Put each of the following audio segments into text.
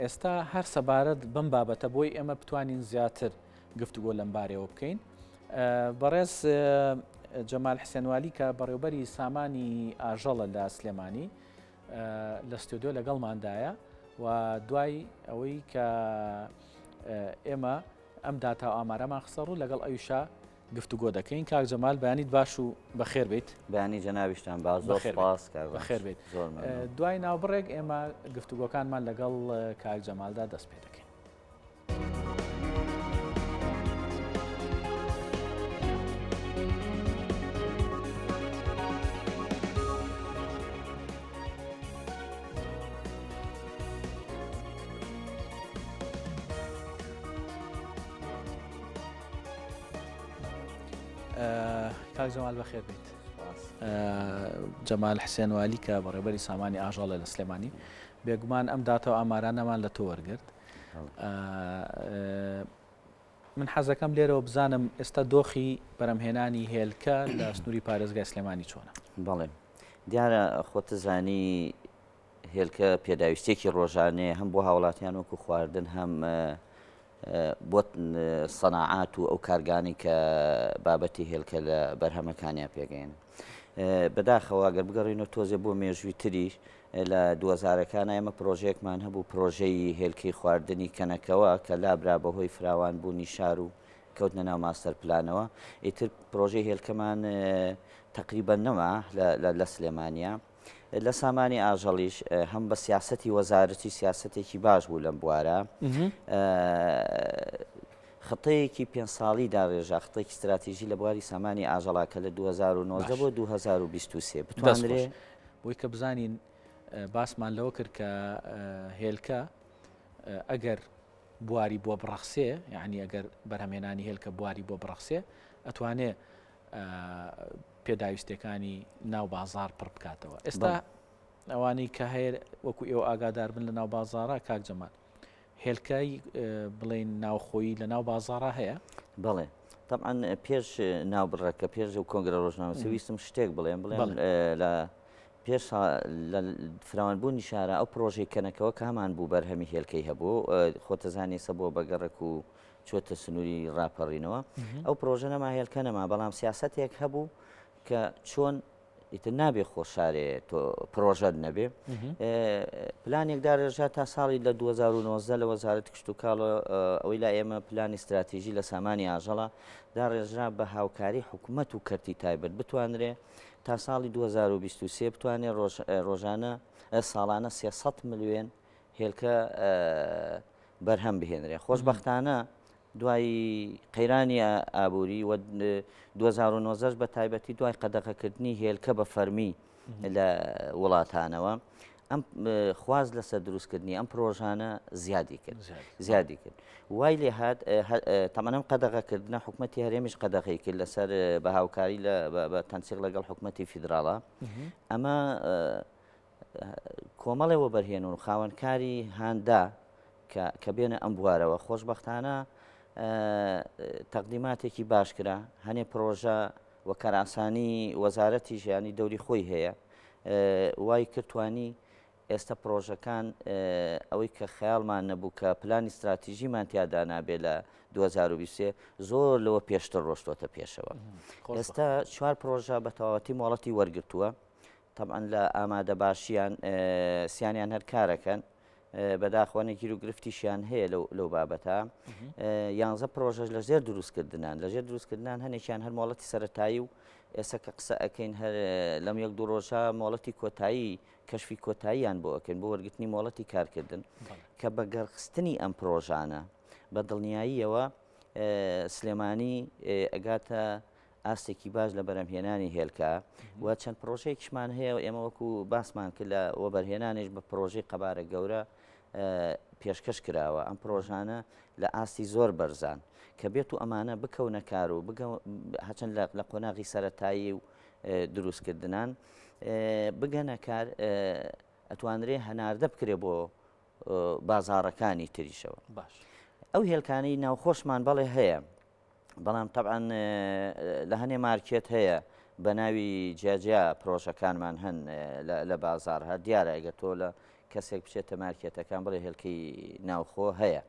ئێستا هەر سەبارەت بەم بابەتە بۆی ئێمە بتوانین زیاتر گفتوگۆ لەم بارەیەوە بکەین بەڕێز جەمال حسێنوالی کە بەڕێوبەری سامانی ئاژەڵە لە سلێمانی لە ستۆدیۆ لەگەڵماندایە و دوای ئەوەی کە ئێمە ئەم داتا و ئامارەمان خستە ڕوو لەگەڵ ئەویشا گفتوگۆ دەکەین. کاک جەمال بەیانیت باش و بەخێر بیت. بەیانی جەنابیشتان باش زۆر سپاس کاک ڕەنج. بەخێر بیت. زۆر مەمنون. دوای ناوبڕێک ئێمە گفتوگۆکانمان لەگەڵ کاک جەمالدا دەست پێ دەکەین. کاک جەمال بەخێر بیت. جەمال حسێن والی کە بەڕێبەری سامانی ئاژەڵە لە سلێمانی بێگومان ئەم داتا و ئامارانەمان لە تۆ وەرگرت من حەزەکەم لێرەوە بزانم ئێستا دۆخی بەرەمهێنانی هێلکە لە سنووری پارێزگای سلێمانی چۆنە؟ بەڵێ دیارە خۆتزانی هێلکە پێداویستیەکی ڕۆژانەیە هەم بۆ هاوڵاتیان وەکو خواردن هەم بۆ سەناعات و ئەو کارگانی کە بابەتی هێلکە لە بەرهەمەکانیان پێگەین. بەداخەوە گەر بگەڕینەوە تۆزێ بۆ مێژووی تریش لە دووەزارەکان ئێمە پرۆژەیەکمان هەبوو پرۆژەی هێلکەی خواردنی کەنەکەوە کە لابرا بەهۆی فراوان بوونی شار و کەوتنە ناو ماستەر پلانەوە ئیتر پرۆژەی هێلکەمان تقریبا نەما لە سلێمانیا. لە سامانی ئاژەڵیش هەم بە سیاسەتی وەزارەتی سیاسەتێکی باش بوو لەم بوارە خطەیەکی پێ ساڵی داڕێژا خطێکی استراتیژی لە بواری سامانی ئاژەڵا کە لە 2009 بۆ 2023 بتوانرێ بۆی کە بزانین باسمان لەوە کرد کە هێلکە ئەگەر بواری بۆ بڕەخسێ یعنی ئەگەر بەرهەمێنانی هێلکە بواری بۆ بڕەخسێ ئەتوانێ پێداویستیەکانی ناو بازاڕ پڕ بکاتەوە. ئێستا ئەوانەی کە هەیە وەکو ئێوە ئاگادار بن لە ناو بازاڕە کاک جەمال هێلکای بڵێن ناوخۆیی لە ناو بازاڕا هەیە؟ بەڵێ طبعا پێش ناوبڕەکە پێش و کۆنگرە ڕۆژنامەسی ویستم شتێک بڵێم بڵێم لە پێش لە فراوانبوونی شارە ئەو پرۆژەی کەنەکەوە کە هەمان بوو بەرهەمی هێلکەی هەبوو خۆتەزانی سە بۆ بەگەڕک و چۆتە سنووری ڕاپەڕینەوە ئەو پرۆژە نەما هێلکە نەما بەڵام سیاستێک هەبوو کە چۆن ئیتر نابێ خۆشارێ تۆ پرۆژەت نەبێ پلانێک دارێژا تا ساڵی لە 2009 لە وەزارەت کشتتوکاڵ ئەوەی لا ئێمە پلانی استراتیژی لە سامانی ئاژەڵە داڕێژرا بە هاوکاری حکوومەت و کەرتی تایبەت بتوانرێ تا ساڵی 2023 بتوانێت ڕۆژانە ساڵانە 300 ملیۆن هێلکە بەرهەم بهێنرێ. خۆشبەختانە دوای قەیرانی ئابووری و 2019 بە تایبەتی دوای قەدەغەکردنی هێلکە بە فەرمی لە وڵاتانەوە ئەم خواز لەسەر دروستکردنی ئەم پرۆژانە زیادی کرد زیادی کرد وای لێ هاات تەمەنم قەدەغەکردنە حکوومەتتی هەرێمیش قەدەغی کرد لەسەر بە هاوکاری لە بە تەنسیق لەگەڵ حکوومەتتی فیدراڵە ئەمە کۆمەڵێ وەبەرهێن و خاوەنکاری هاندا کە کە بێنە ئەم بوارەوە خۆشبەختانە تەقدیماتێکی باش کرا هەنێ پرۆژە و کارئاسانی وەزارەتی ژیانی دەوری خۆی هەیە وای کردوانی ئێستا پرۆژەکان ئەوەی کە خەیاڵمان نەبوو کە پلانی استراتیژیمان تیادا نابێ لە 2023 زۆر لەوە پێشتر ڕۆشتۆتە پێشەوە ئێستا چوار پرۆژە بە تەواوەتی مۆڵەتی وەرگتووە تەبعەن لە ئامادە باشیان سیانیان هەر کارەکەن بەداخوانە گیر و گرفتیشیان هەیە لەو بابەتە یانزە پرۆژەش لە ژێر دروستکردنان لە ژێر دروستکردنان هەنێکیان هەر مۆڵەتی سەتایی و ئێستا کە قسە ئەەکەین هەر لەم یەک دوو ڕۆژە مۆڵەتی کۆتایی کەشفی کۆتاییان بۆ ئەەکەین بۆ وەرگرتنی مۆڵەتی کارکردن کە بە گەرخستنی ئەم پرۆژانە بە دڵنیاییەوە سلێمانی ئەگاتە ئاستێکی باش لە بەرهەمهێنانی هێلکە و چەند پرۆژەیەکیشمان هەیە و ئێمە وەکو باسمان کرد لە وەبەرهێنانیش بە پرۆژەی قەبارە گەورە پێشکەش کراوە ئەم پرۆژانە لە ئاستی زۆر بەرزان کە بێت و ئەمانە بکەونە کار و هەچەند لە قۆناغی سەتایی و دروستکردنان بگەنە کار ئەتوانرێ هەناردە بکرێ بۆ بازاڕەکانی تریشەوە باش ئەو هێلکانەی ناوخۆشمان بەڵێ هەیە بەڵام تەبعەن لە هەنێ مارکێت هەیە بە ناوی جیاجیا پرۆژەکانمان هەن لە بازار هەر دیارە ئەگەر تۆ لە کەسێک بچێتە مارکێتەکان بڵێ هێلکەی ناوخۆ هەیە.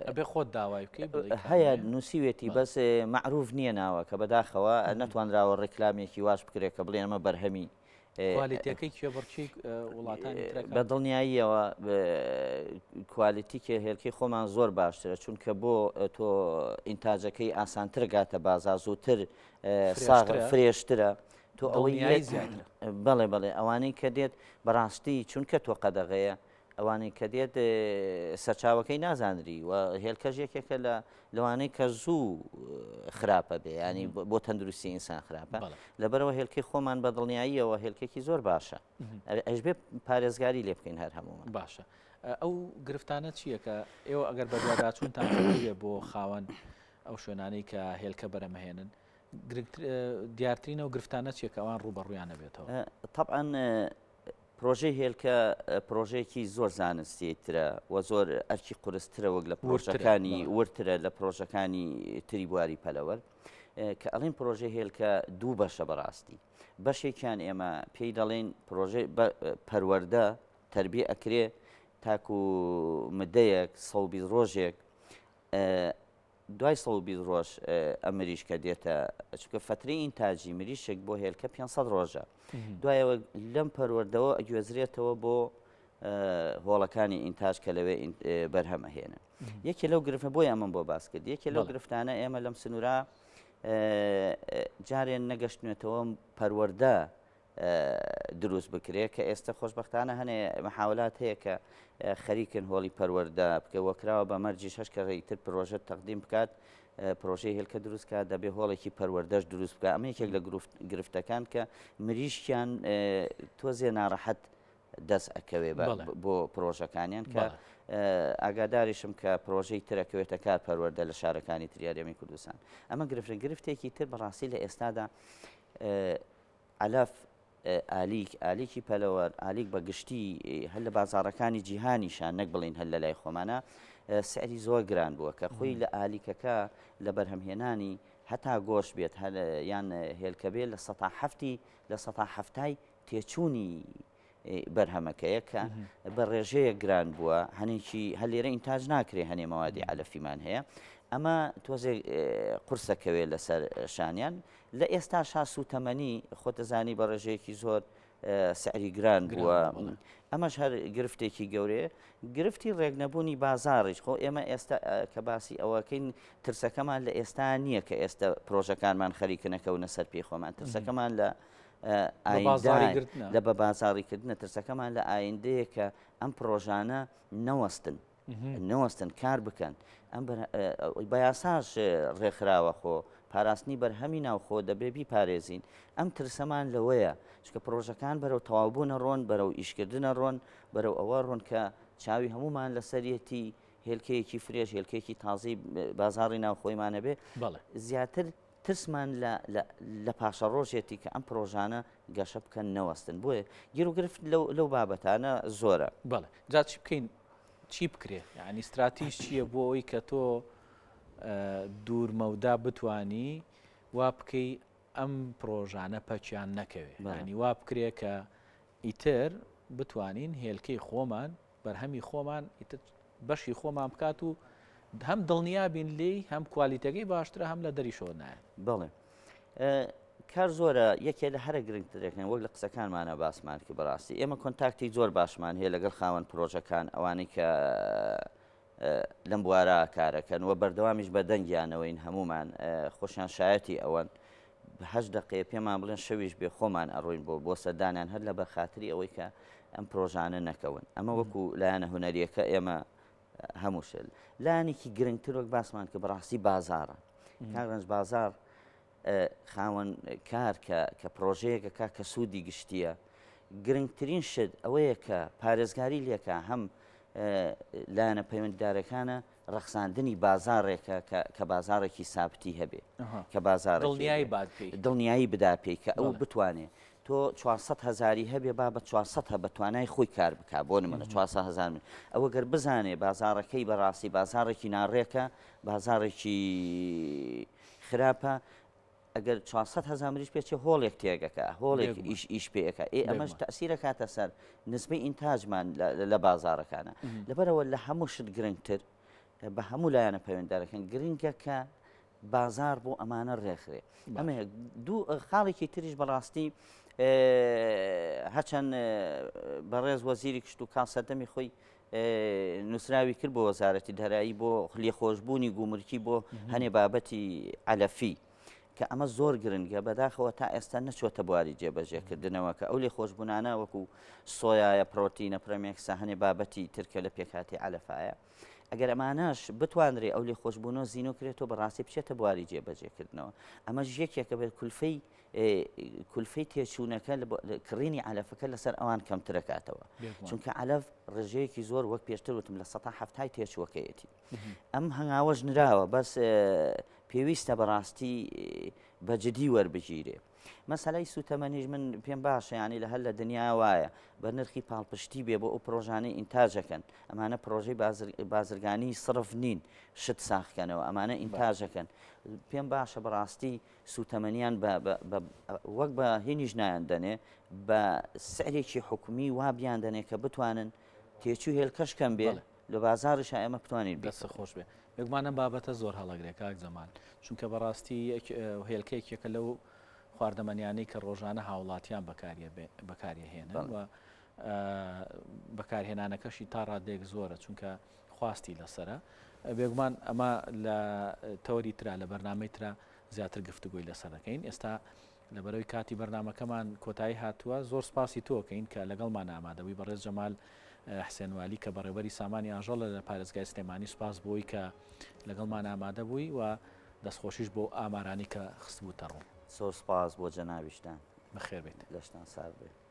ئەبێ خۆت داوای بکەی هەیە نووسیوێتی بەس معروف نییە ناوە کە بەداخەوە نەتوانراوە ڕێکلامێکی واش بکرێت کە بڵێ ئەمە بەرهەمی کوالیتەکەی کێبڕکێی وڵاتانی ترەکە؟ بە دڵنیاییەوە کوالیتی کێ هێلکەی خۆمان زۆر باشترە چونکە بۆ تۆ ئینتاجەکەی ئاسانتر گاتە بازار زووتر ساغ فرێشترە تۆ ئەوەی زیاترە بەڵێ بەڵێ ئەوانەی کە دێت بەڕاستی چونکە تۆ قەدەغەیە ئەوانەی کە دێت سەرچاوەکەی نازانری و هێلکەش یەکێکە لە لەوانەی کە زوو خراپە بێ ینی بۆ تەندروستی ئینسان خراپە لەبەرەوە هێلکەی خۆمان بە دڵنیاییەوە هێلکێکی زۆر باشە ئەش بێ پارێزگاری لێ بکەین هەر هەموومان باشە ئەو گرفتانە چییە کە ئێوە ئەگەر بەدواداچوونتان کردبێ بۆ خاوەن ئەو شوێنانەی کە هێلکە بەرەمەهێنن دیارترین ئەو گرفتانە چیە کە ئەوان ڕووبەڕوویان ئەبێتەوە؟ تەبعەن پرۆژەی هێلکە پرۆژەیەکی زۆر زانستی ترە و زۆر ئەرکی قورسترە وەک لە پرۆژەکانی وردترە لە پرۆژەکانی تری بواری پەلەوەر کە ئەڵێن پرۆژەی هێلکە دوو بەشە بەڕاستی بەشێکیان ئێمە پێی دەڵێن پرۆژەی پەروەردە تربیە ئەکرێ تاکو مدەیەک 120 ڕۆژێک دوای 120 ڕۆژ ئەم مریشکە دێتە چونکە فەترەی ئینتاجی مریشک بۆ هێلکە 500 ڕۆژە دوایەوە لەم پەروەردەوە ئەگوێزرێتەوە بۆ هۆڵەکانی ئینتاج کە لەوێ بەرهەم ئەهێنن یەکێ لەو گرفتە بۆی ئەمەم بۆ باس کرد یەکێ لەو گرفتانە ئێمە لەم سنوورە جارێن نەگەشتنێتەوە پەروەردە دروست بکرێت کە ئێستا خۆشبەختانە هەنێ محاولات هەیە کە خەریکن هۆڵی پەروەردە بکە وەکراوە بە مەرجی شش کە ڕێیتر پرۆژە تەقدیم بکات پرۆژەی هێلکە دروست کات دەبێ هۆڵێکی پەروەردەش دروست بکە ئەمە یەکێک لە گرفتەکان کە مریشکیان تۆزێ ناڕەحەت دەست ئەکەوێ بۆ پرۆژەکانیان کە ئاگاداریشم کە پرۆژەی ترەکەوێتە کار پەروەردە لە شارەکانی تریاریێمی کوردستان ئەمە گرفتە گرفتێکی تر بەڕاستی لە ئێستادا عەلەف، ئالیک، ئالیکی پەلەوەر، ئالیک بە گشتی هەر لە بازاڕەکانی جیهانیشا نەک بڵێین هەر لە لای خۆمانە سعری زۆر گران بووە کە خۆی لە ئالیکەکە لە بەرهەمهێنانی هەتا گۆشت بێت هەر یان هێلکە بێت لە سەتا هەفتی لە سەتا هەفتای تێچوونی بەرهەمەکەیە کە بە ڕێژەیەک گران بووە هەنێکی هەر لێرە ئینتاج ناکرێ هەنێ مەوادی عەلەفیمان هەیە ئەمە تۆزێک قورسەکەوێت لەسەر شانیان لە ئێستاشا سووتەمەنی خۆتەزانی بە ڕێژەیەکی زۆر سعری گران بووە ئەمەش هەر گرفتێکی گەورەیە گرفتی ڕێکنەبوونی بازاڕیش خۆ ئێمە ئێستا کە باسی ئەوەکەین ترسەکەمان لە ئێستا نییە کە ئێستا پرۆژەکانمان خەریکنەکەونە سەر پێی خۆمان ترسەکەمان لە لە بە بازاڕیکردنە ترسەکەمان لە ئایندەیە کە ئەم پرۆژانە نەوەستن نەوەستن کار بکەن ئەم بە یاساش ڕێکخراوە خۆ پاراستنی بەرهەمی ناوخۆ دەبێ بیپارێزین ئەم ترسەمان لەوەیە چکە پرۆژەکان بەرەو تەواوبوونە ڕۆن بەرەو ئیشکردنە ڕۆن بەرەو ئەوە ڕۆن کە چاوی هەمومان لەسەریەتی هێلکەیەکی فرێش هێلکێکی تازەی بازاڕی ناوخۆیمانە بێ زیاتر ترسمان لە لە لە پاشەڕۆژێتی کە ئەم پرۆژانە گەشە بکەن نەوەستن بۆیە گیروگرفت لەو لەو بابەتانە زۆرە. بەڵێ جا چی بکەین چی بکرێ یعنی ستراتیژ چییە بۆ ئەوەی کە تۆ دوور مەودا بتانی وا بکەی ئەم پرۆژانە پەکیان نەکەوێ ینی وا بکرێ کە ئیتر بتوانین هێلکەی خۆمان بەرهەمی خۆمان ئیتر بەشی خۆمان بکات و هەم دڵنیا بین لێی هەم کوالیتەکەی باشترە هەم لە دەریشەوە نایەت. بەڵێ کار زۆرە یەکێ لە هەرە گرنگترەکان وەک لە قسەکانمانە باسمان کرد بەڕاستی ئێمە contact ی زۆر باشمان هەیە لەگەڵ خاوەن پرۆژەکان ئەوانەی کە لەم بوارە کارەکەن و بەردەوامیش بە دەنگیانەوەین هەمومان خۆشیان شایەتی ئەوەن هەشت دەقەیە پێمان بڵێن شەویش بێ خۆمان ئەڕۆین بۆ بۆ سەردانیان هەر لەبەر خاتری ئەوەی کە ئەم پرۆژانە نەکەون ئەمە وەکو لایەنە هونەریەکە ئێمە هەموو شێل لایەنێکی گرنگتر وەک باسمان کە بەڕاستی بازارە کاک بازار خاوەن کار کە کە پرۆژەیەکەکە کە سوودی گشتیە گرنگترین شت ئەوەیە کە پارێزگاری لێکە هەم لایەنە پەیوەندیدارەکانە ڕەخساندنی بازاڕێکە کە کە بازاڕێکی سابتی هەبێ کە بازاڕێکی دڵنیایی بات پێی. دڵنیایی بدا پێی کە ئەو بتوانێ تۆ 400 هەزاری هەبێ با بە 400 هە بە توانای خۆی کار بکا بۆ نمونە 400 هەزار من ئەوە گەر بزانێ بازاڕەکەی بەڕاستی بازاڕێکی ناڕێکە بازاڕێکی خراپە. ئەگەر 400 هەزار مریش پێچێ هۆڵێک تێگەکە هۆڵێک ئیش ئیش پێەکە ئێ ئەمەش تەسیرەکاتە سەر نسبەی ئینتاجمان لە بازارەکانە لەبەرەوە لە هەموو شت گرنگتر بە هەموو لایەنە پەیوەنددارەکان گرنگە کە بازار بۆ ئەمانە ڕێکخرێ ئەمە دوو خاڵێکی تریش بەڕاستی هەچەند بەڕێز وەزیری کشت و کاڵ سەردەمی خۆی نووسراوی کرد بۆ وەزارەتی دارایی بۆ لێخۆشبوونی گومرکی بۆ هەنێ بابەتی عەلەفی کە ئەمە زۆر گرنگە بەداخەوە تا ئێستا نەچوەتە بواری جێبەجێکردنەوە کە ئەو لێخۆشبوونانە وەکو سۆیایە پرۆتینە پرەمێکسە هەنێ بابەتی ترکە لە پێکاتی عەلەفایە ئەگەر ئەمانەش بتوانرێ ئەو لێخۆشبوونەوە زینۆ کرێتەوە بەڕاستی بچێتە بواری جێبەجێکردنەوە ئەمەش یەکێکە بێت کولفەی کولفەی تێچوونەکە کڕینی عەلەفەکە لەسەر ئەوان کەمترەکاتەوە چونکە عەلەف ڕێژەیەکی زۆر وەک پێشتر وتم لە سەتا هەفتای تێچووەکەیەتی ئەم هەنگاوەش نراوە بەس پێویستە بەڕاستی بە جدی وەربگیرێ. مەسەلەی سوتەمەنیش من پێم باشە ینی لە هەر لە دنیا وایە بە نرخی پاڵپشتی بێ بۆ ئەو پرۆژانەی ئینتاجەکەن ئەمانە پرۆژەی بازرگانی سڕف نین شت ساخکەنەوە ئەمانە ئینتاجەکەن پێم باشە بەڕاستی سوتەمەنیان وەک بە هینیش نایان دەنێ بە سعرێکی حکومی وا بیان دەنێ کە بتوانن تێچوو هێلکەش کەم بێ لە بازاڕیشا ئێمە بتوانین دەست خۆش بێ بێگومان ئەم بابەتە زۆر هەڵەگرێ کاک جەمال چونکە بەڕاستی هێلکە یەکێکە لەو خواردەمەنیانەی کە ڕۆژانە هاوڵاتیان بەکاریهێنن و بەکارهێنانەکەشی تا ڕادەیەک زۆرە چونکە خواستی لەسرە بێگومان ئەمە لە تەوەری ترا لە بەرنمەی ترا زیاتر گفتوگۆی لەسەر دەکەین ئێستا لەبەرئەوەی کاتی بەرنامەکەمان کۆتایی هاتووە زۆر سپاسی تۆ ئەکەین کە لەگەڵمان ئامادەبووی بەڕێز جەمال حسێن والی کە بەڕێوبەری سامانی ئاژەڵە لە پارێزگای سلێمانی سپاس بۆی کە لەگەڵمان ئامادە بووی و دەستخۆشیش بۆ ئامارانی کە خستبووتە ڕوو. زۆر سپاس بۆ جەنابیشتان. بەخێر بێیت. لەشتان ساغ بێ.